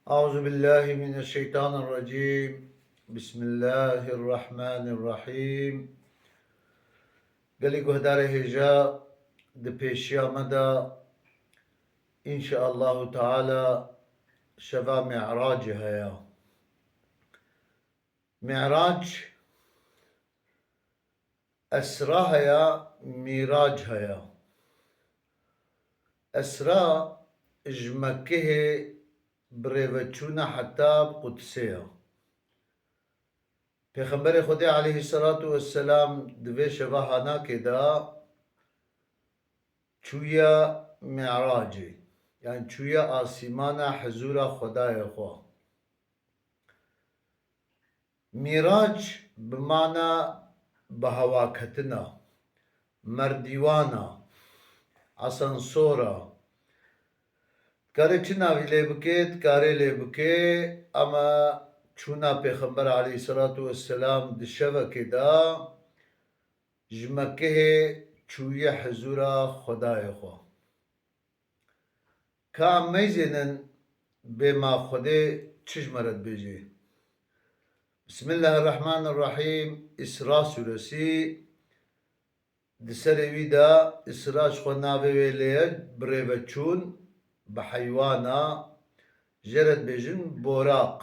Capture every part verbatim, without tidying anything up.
Eûzubillahimineşşeytanirrecîm. Bismillahirrahmanirrahîm. Gelî guhdarê hêja, di pêşiya me de, înşaallahu teala, şeva Mi'racê heye. Mi'rac, Esra heye, Mîrac heye. Esra ji Mekkehê bi rêveçûna heta bi Qudsê ye. Pêxemberê Xwedê aleyhisselatu vesselam di vê şeva hanakê de çûye Mi'racê, yani çûye asîmana hizûra Xwedayê xwe. Mîrac bi mana bi hewa ketina, merdîwana, asansora. Dikare çi navî lê bike, dikare lê bike, ama çûna Pêxember aleyhisselatu vesselam di şevekê de ji Mekkehê çûye hizûra Xwedayê xwe. Ka em meyzênin bê ma Xwedê çi ji me re dibêjê. Bismillahirrahmanirrahîm. Îsra sûresî, di serê wî de Îsra ji xwe navê wê lê ye, bi rêveçûn, bi heywana, jê re dibêjin Boraq.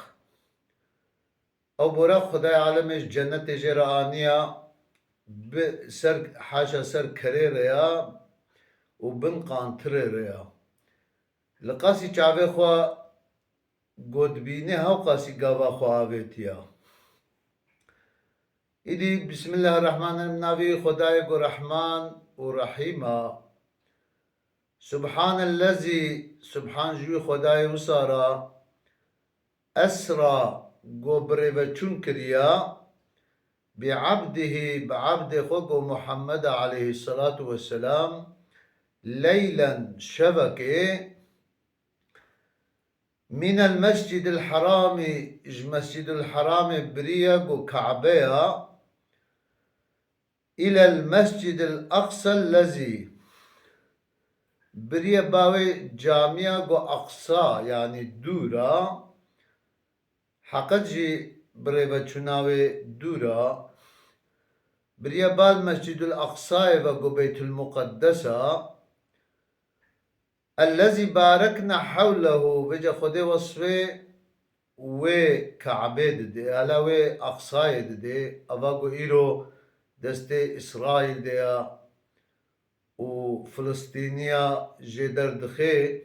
Ew Boraq Xwedayê alemê ji cenetê jê re aniya, bi ser, haşa ser kerê re ya û bin qantirê re ya. Li qasî çavê xwe ku dibîne, hewqasî gava xwe avêtiya. Îdî Bismillahirrahmanirrahîm, navê Xwedayê ku Rehman û Rehîm a. Subhanellezî, subhan ji wî Xwedayê wisa re, esra, ku bi rêveçûn kiriya, bi ebdihî, bi ebdê xwe ku Muhammed e aleyhisselatu vesselam, leylen, şevekê, minel mescidil heramî, ji Mescidul Heramê biriye ku Kabe ya, ilel mescidil aqsellezî, biriye bawê camiya ku Aqsa, yanî dûr a, heqet jî bi rêveçûna wê dûr a, biriye bal Mescidul Aqsayê ve ku Beytul Muqeddes a, ellezî barekna hewlehu, vêca Xwedê wesfê wê Kabê didê, ala wê Aqsayê didê, eva ku îro destê Îsraîl de ya û Filistîniya jê derdixê.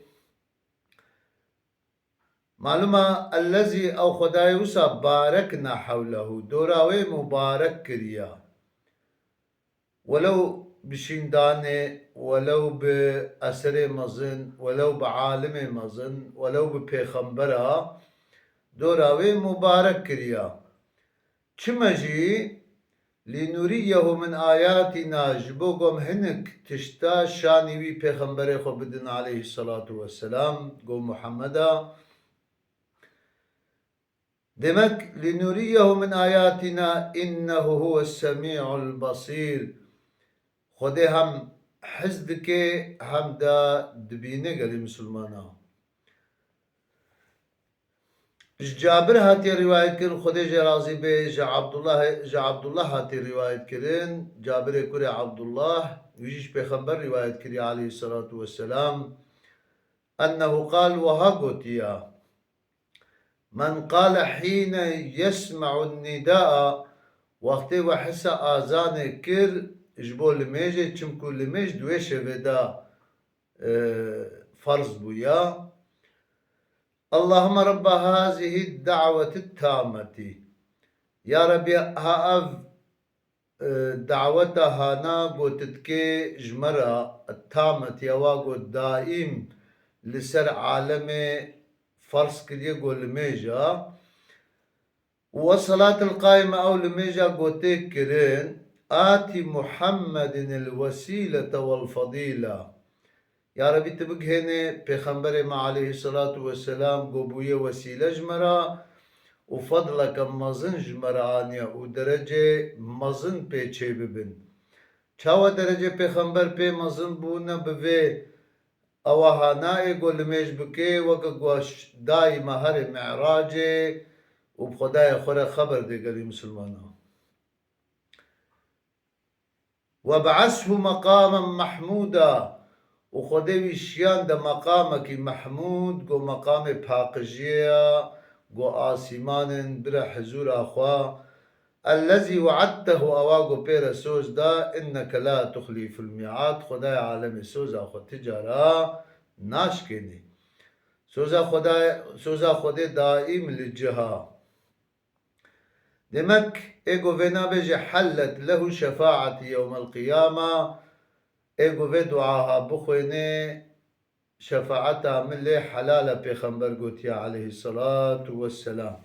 Malûm e, ellezî, ew Xwedayê wisa barekna hewlehu, dora wê mubarek kiriya. Welew bi şîndanê, welew bi eserê mezin, welew bi alimê mezin, welew bi pêxembera, dora wê mubarek kiriya. Çima jî, lînurîyehu min ayatîna, ji bo ku em hinek tişta şanî wî pêxemberê xwe bidin aleyhisselatu vesselam, ku Muhammed a. Demek, lînurîyehu min ayatîna înnehu huwes semî'ul besîr. Xwedê hem his dike, hem de dibîne gelî misilmana. Ji Cabir hatiye rîwayet kirin, Xwedê jê razî be, ji Abdullah, ji Abdullah hatiye rîwayet kirin, Cabirê kurê Abdullah, wî jî ji Pêxember rîwayet kiriye aleyhisselatu vesselam, ennehu qal, wiha gotiya, men qale hîne yesme'un nîdaa, wextê we hisa azanê kir ji bo limêjê, çimku limêj di wê şevê de, e, ferz bûya. Allahümme Rabba hazihi da'weti tameti. Ya Rebî, ha ev, e, daweta hana gotikê ji me re, tameti, ewa got daîm li ser alemê ferz kiriye, got limêja. Û weselatil qaîme, ew limêja ku tê kirin, atî Muhammedin il wesîlete wel fedîla. Ya Rebî, tu bigihênê Pêxemberê me aleyhisselatu vesselam ku bûye wesîle ji me re û fedleke mezin ji me re aniye û derecê mezin pê çê bibin. Çawa derecê Pêxember pê mezin bûne bi vê Ewa ha nayê ku limêj bike, weke ku ş-, dayî meherê Mi'racê û bi Xwedayê xwe re xeber dê gelî misilmana. وَابْعَثْهُ مَقَامًا مَحْمُودًا, û Xwedê wî şiyande meqamekî Mehmûd, go meqamê paqijiyê ya, go asîmanên bire hizûra xwe. اَلَّذِي وَعَدْتَهُ, ewa go pê re soz da, اِنَّكَ لَا تُخْلِفُ الْمِيعَادَ, Xwedayê alemê soza xwe ti cara naşkênê. Soza Xwedayê, soza Xwedê daîm li cih a. Demek, ê go vê nabêje حَلَّتْ لَهُ شَفَاعَتِي يَوْمَ الْقِيَامَةِ, ê go vê duaha bixwêne, şefaeta min lê helal e, Pêxember gotiye aleyhisselatu vesselam.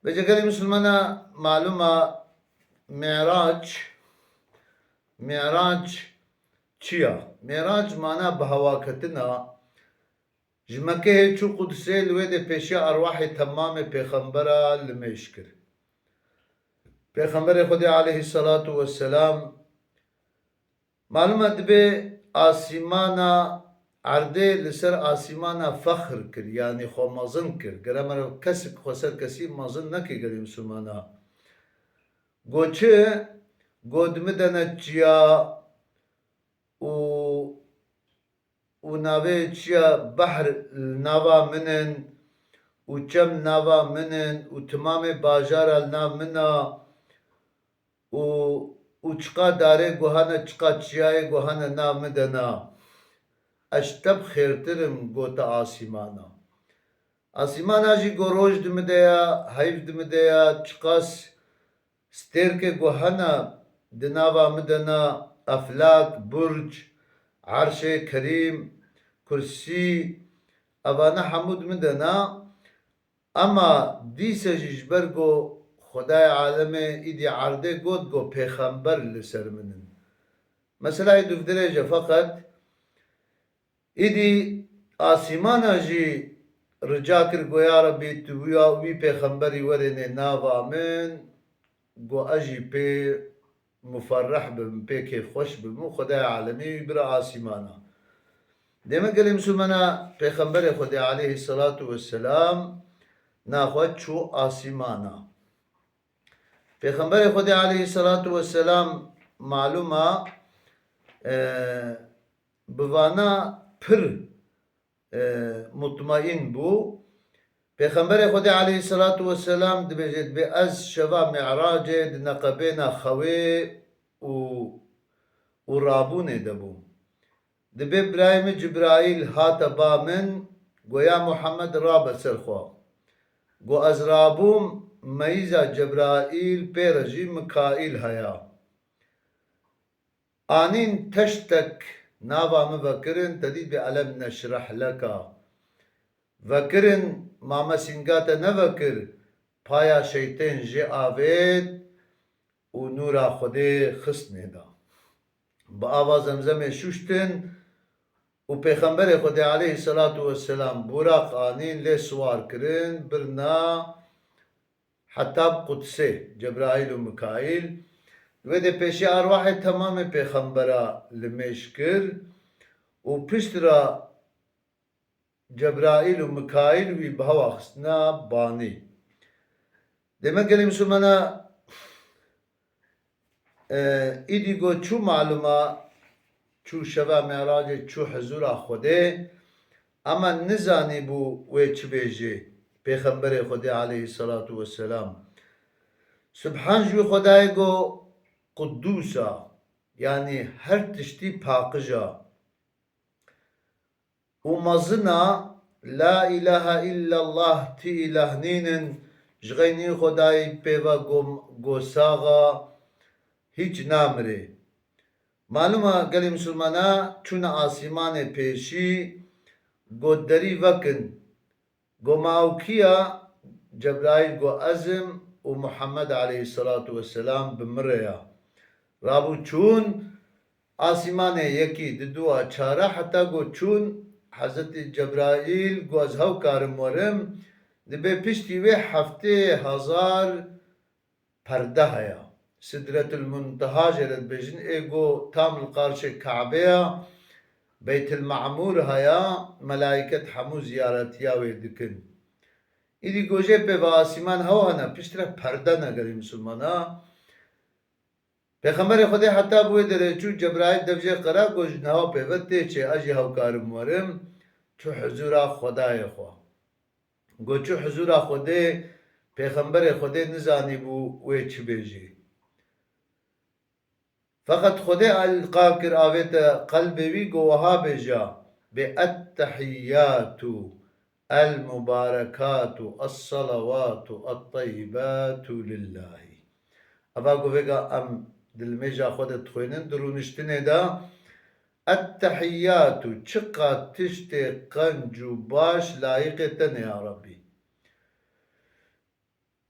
Vêce gelê misilmana malûm a Mi'rac, Mi'rac çi ya? Mi'rac mana bihewaketina, ji Mekkehê çû Qudsê, li wê de pêşiya erwahê temamê pêxembera limêj kir. Pêxemberê Xwedê aleyhisselatu vesselam, malûm e, dibê asîmana erdê li ser asîmana fexr kir, yanî xwe mezin kir. Gere mere kesik xwe ser kesî mezin neke gelê misilmana. Go çi? Go di min de ne çiya û û navê çiya behr li nava min in û çem nava min in û timamê bajara li nav min a û, û çiqa darê guhane, çiqa çiyayê guhane nav min de na. Ez ji te bi xêrtir im, gote asîmana. Asîmana jî go roj di min de ya, heyv di min de ya, çiqas stêrkê ku hene di nava min de na, eflak, burc, erşê kerîm, kursî, evane hemû di min de na. Ema dîse jî ji ber ku Xwedayê alemê îdî erdê got ku pêxember li ser min in. Mesela ê du dirêj e, feqet Îdî asîmana jî rica kir, got, ya Rebbî, tu wî, wî pêxemberî werênê nava min, got, ez jî pê muferreh bim, pê kêfxweş bim û Xwedayê alemî wî bira asîmana. Dême gelê misilmana pêxemberê Xwedê aleyhisselatu vesselam naxwe çû asîmana. Pêxemberê Xwedê aleyhisselatu vesselam malûm a, e, bi vana pir, e, mutmaîn bû. Pêxemberê Xwedê aleyhisselatu vesselam dibêje, dibê ez şeva Mi'racê di neqebêna xewê û, û rabûnê de bûm. Dibê birayê min Cibraîl hate ba min, got, ya Muhammed, rabe ser xwe. Got, ez rabûm, meyîza Cebraîl pê re jî Mikaîl heya. Anîn teştek nava min vekirin, te dît bê elem neşreh leka. Vekirin, ma me sînga te nevekir, paya şeytên jê avêt û nûra Xwedê xistnê da. Bi ava Zemzemê şuştin û Pêxemberê Xwedê aleyhisselatu vesselam Buraq anîn, lê siwar kirin, birna heta bi Qudsê, Cebraîl û Mikaîl. Wê de pêşiya erwahê temamê pêxembera limêj kir û pişt re Cebraîl û Mikaîl wî bi hewa xistina banî. Dême gelê misilmana, e, îdî got çû malûm a, çû şeva Mi'racê, çû hizûra Xwedê, ema nizanîbû wê çi bêjê, Pêxemberê Xwedê aleyhisselatu vesselam. Subhan ji wî Xwedayê got Quddûs a, yanî her tiştî paqij a. Û mezin a, La îlahe îllallah, ti îlah nînin, ji xeynî Xwedayî pê ve gom-, gosax a, hîç namirê. Malûm a gelê misilmana çûne asîmanê pêşî, got derî vekin. Got ma ew kî ya? Cebraîl got ez im û Muhammed aleyhisselatu vesselam bi min re ya. Rabû çûn asîmanê yekî, di dûa, çara, heta got çûn Hezretî Cebraîl got ez hew karim werim, dibê piştî wê heftê hezar perde heye. Sidretul Munteha jê re dibêjin, ê got tam li qarşê Kabe ya. Beytil Mamûr haya, melayket hemû ziyaretiya wê dikin. Îdî gojê pê ve asîman hewa hene, piştre perde ne gelî misilmana. Pêxemberê Xwedê heta bi wê derê çû, Cebraîl dev jê qera, got, ji niha pê ve tê çê, ez jî hewkarim werim, çû huzûra Xwedayê xwe. Got, çû huzûra Xwedê, Pêxemberê Xwedê nizanîbû wê çi bêjî. Feqet Xwedê elqa kir, avête qelbê wî, got, wiha bêja, bê ettehiyyatu, el-mubarekatu, es-salawatu, et-teyyibatu lillahî. Eva got, vêga em di limêja xwe de dixwînin, di rûniştinê de, ettehiyyatu, çiqa tiştê qenc û baş layiqê te ne ya Rebbî.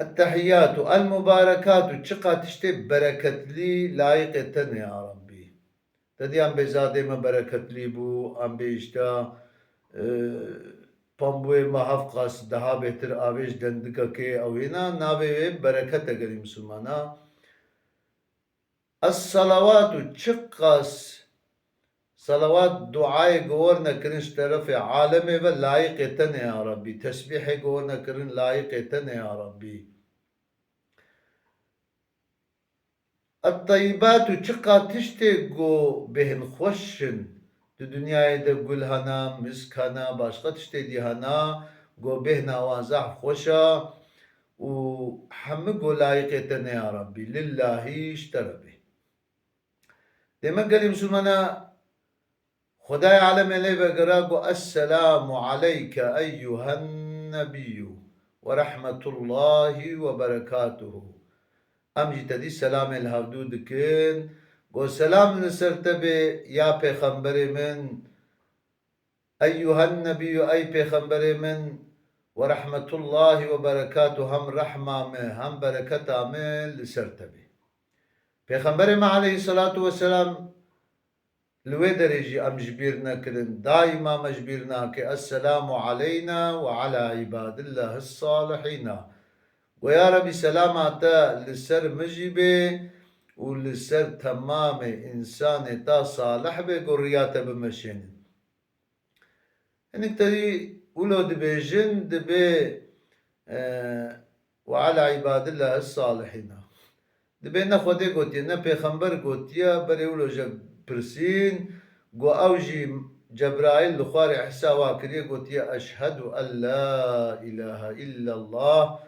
Ettehiyyatu, el-mubarekatu, çiqa tiştê bereketlî layiqê te ne ya Rebbî. Te dî em bê zadê me bereketlî bû, em bê îşte, e, pambûyê me heft qas daha bêtir avê ji dendikekê ew hêna, navê wê bereket e gelî misilmana. Es-salawatu, çiqas salawat, duayê ku werine kirin ji terefê alemê ve layiqê te ne ya Rebbî. Tesbîhê ku werine kirin layiqê te ne ya Rebbî. Et-teyyibatu, çiqa tiştê ku bêhn xweş in, di dinyayê de gul hena, misk hena, başqa tiştê dî hena, ku bêhna wan zehf xweş a û hemû ku layiqê te ne ya Rebbî, lillahî, ji te re bê. Demek gelî misilmana Xwedayê alemê lê vegera got, "Esselamu aleyke eyyuhen nebiyyu ve rahmetullahi ve berekatuhu." Em jî te dî selamê li hevdû dikin. Got, "Selam li ser te bê ya pêxemberê min, eyyuhen nebiyyu, ey pêxemberê min, ve rahmetullahi ve berekatuhu, hem rehma me, hem bereketa me li ser te bê." Pêxemberê me aleyhisselatu vesselam li wê derê jî em ji bîr nekirin. Daîma me ji bîr nake. Esselamu aleyna ve ala ibadillahis salihîna. Go ya Rebî, selama te li ser min jî bê û li ser temamê însanê ta salih bê, go riya te bimeşênin. Hinek te dî wilo dibêjin, dibê, e, "Ve ala ibadillah es-salihîna." Dibê ne Xwedê gotiye, ne pêxember gotiye, berê wilo ji pirsîn, go ew jî Cebraîl li xwarê Îsa wa kiriye, gotiye, "Eşhedû en la ilahe illallah."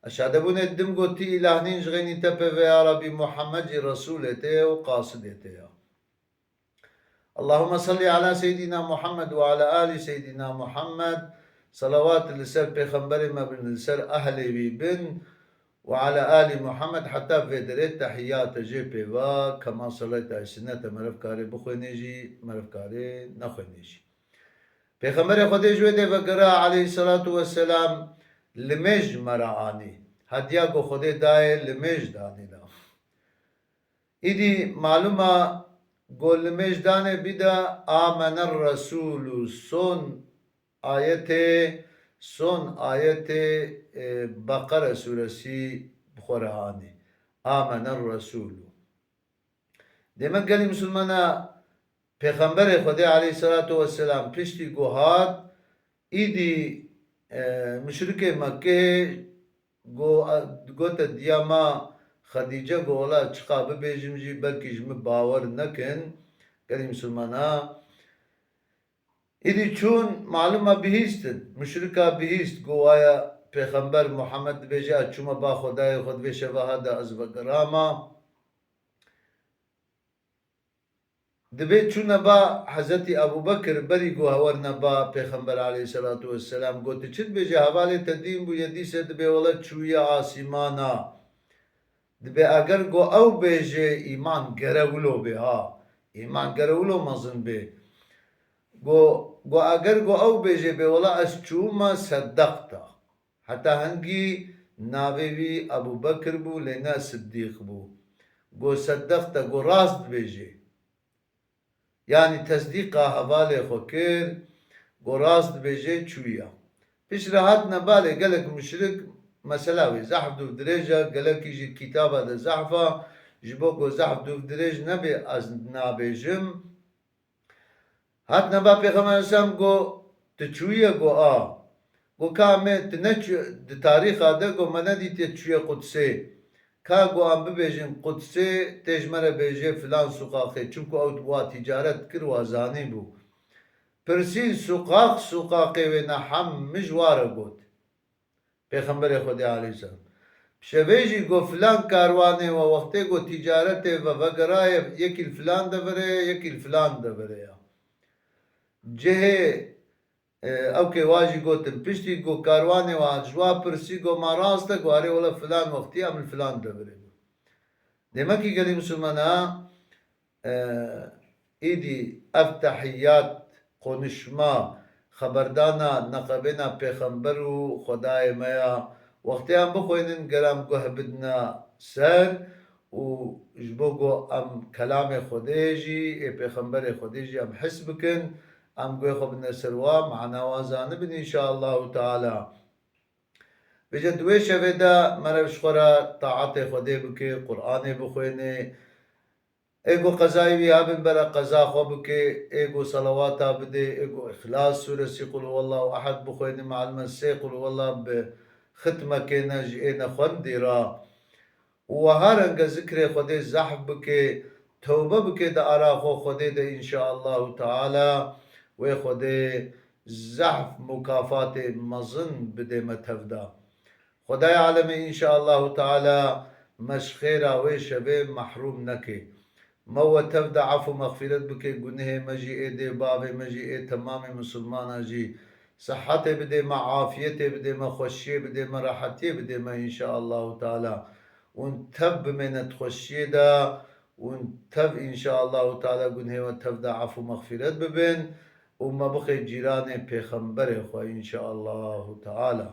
Ez şadebûnê didim, go ti îlah nîn ji xeynî te pê ve, ya Rebî, Muhammed jî Resûlê te ye û qasidê te ye. Allahümme salli ala Seyyidina Muhammed ve ala ali Seyyidina Muhammed. Salawat li ser Pêxemberê me bin, li ser ehlê wî bin. Ve ala ali Muhammed, heta vê derê tehiyyate jê pê va, kema salayta sünnet e, meriv karê bixwênê jî, meriv karê nexwênê jî. Pêxemberê Xwedê ji wê dê vegera aleyhissalatu vesselam limêj me re anî. Hediya ku Xwedê dayê limêj danî da. Îdî malûm e, go limêj danê bî de amener resûlû son ayetê, son ayetê, e, Beqere sûresî bi xwe re anî. Amener resûlû. Demek gelî misilmana Pêxemberê Xwedê aleyhisselatu vesselam piştî ku hat, îdî, e, muşrikê Mekkê go-, gote diya ma Xedîce, go wela çiqa bibêjim jî belkî ji min bawer nekin, gelî misilmana. Îdî çûn, malûm e bihîstin. Muşrika bihîst, go waya Pêxember Muhammed dibêje, ez çûme ba Xwedayê xwe, di vê şeva ha de ez vegerama. Dibê çûne ba Hezretî Ebû Bekir, berî ku hewerine ba Pêxember aleyhisselatu vesselam, got, "Tu çi dibêjî? Hevalê te dîn bûye, dîse dibê wele çûye asîmana." Dibê eger ku ew bêjê, îman gere wilo bê ha. Îman gere wilo mezin bê. Go, go eger ku ew bêjê bê, wela ez çûme, seddeqta. Heta hingî navê wî Ebû Bekir bû, lê ne Siddîq bû. Go seddeqta, go rast dibêjê. Yanî tesdîqa hevalê xwe kir, go rast dibêjê çûya. Piştre hatine balê gelek muşrik, mesela wê zehf dûv dirêj e, gelekî jî kitaba de zehf e, ji bo ku zehf dûv dirêj nebê ez nabêjim. Hat neba Pêxember Aleyhisselam go, tu çûye go a. Go ka me tu ne çû-, di tarîxa de go me nedîtiye çûye Qudsê. Ka go em bibêjin Qudsê, tê ji me re bêjê filan suqaxê. Çimku ew wa tîcaret kir, wa zanîbû. Pirsîn suqax, suqaxê wê ne hemî ji wa re got. Pêxemberê Xwedê aleyhisselam. Şevê jî got filan karwanê we wextê got tîcaretê ve vegeraye, yekî li filan deverê ye, yekî li filan deverê ye. Cihê, e, ew kê wa jî gotin, piştî got karwanê we ji wa pirsî got ma rast e, got erê wele filan wextî em li filan deverê bû. Demekî gelî misilmana, e, îdî ev tehiyyat, konuşma, xeberdana neqebêna pêxember û Xwedayê me ya. Wextê em bixwînin, ger em guh bidina ser û ji bo ku em kelamê Xwedê jî, ê pêxemberê Xwedê jî em his bikin, em guhê xwe bidine ser wa, mana wa zanibin, înşaallahu teala. Bêje di wê şevê de merev ji xwe re taetê Xwedê bike, Qur'anê bixwêne, ê ku qezayê wî hebin bere qeza xwe bike, ê ku selawata bide, ê ku Îxlas sûresî Qul huwallahu ehad bixwêne, mealme sê Qul huwallah bi xitmekê ne ji ê nexwendî ra. Û wiha renge zikrê Xwedê zehf bike, tewbe bike di ara xwe Xwedê de, înşaallahu teala wê Xwedê zehf mukafatê mezin bidê me tev de. Xwedayê alemê înşaallahu teala me ji xêra wê şevê mehrûm neke. Me we tev de efû mexfîret bike, gunehê me jî, ê dê bavê me jî, ê temamê misilmana jî. Sihetê bidê me, afiyetê bidê me, xweşiyê bidê me, rehetiyê bidê me înşaallahu teala. Hûn tev bimêne di xweşiyê de, hûn tev înşaallahu teala gunhê we tev de efû mexfîret bibin û me bixê cîranê pêxemberê xwe înşaallahu teala.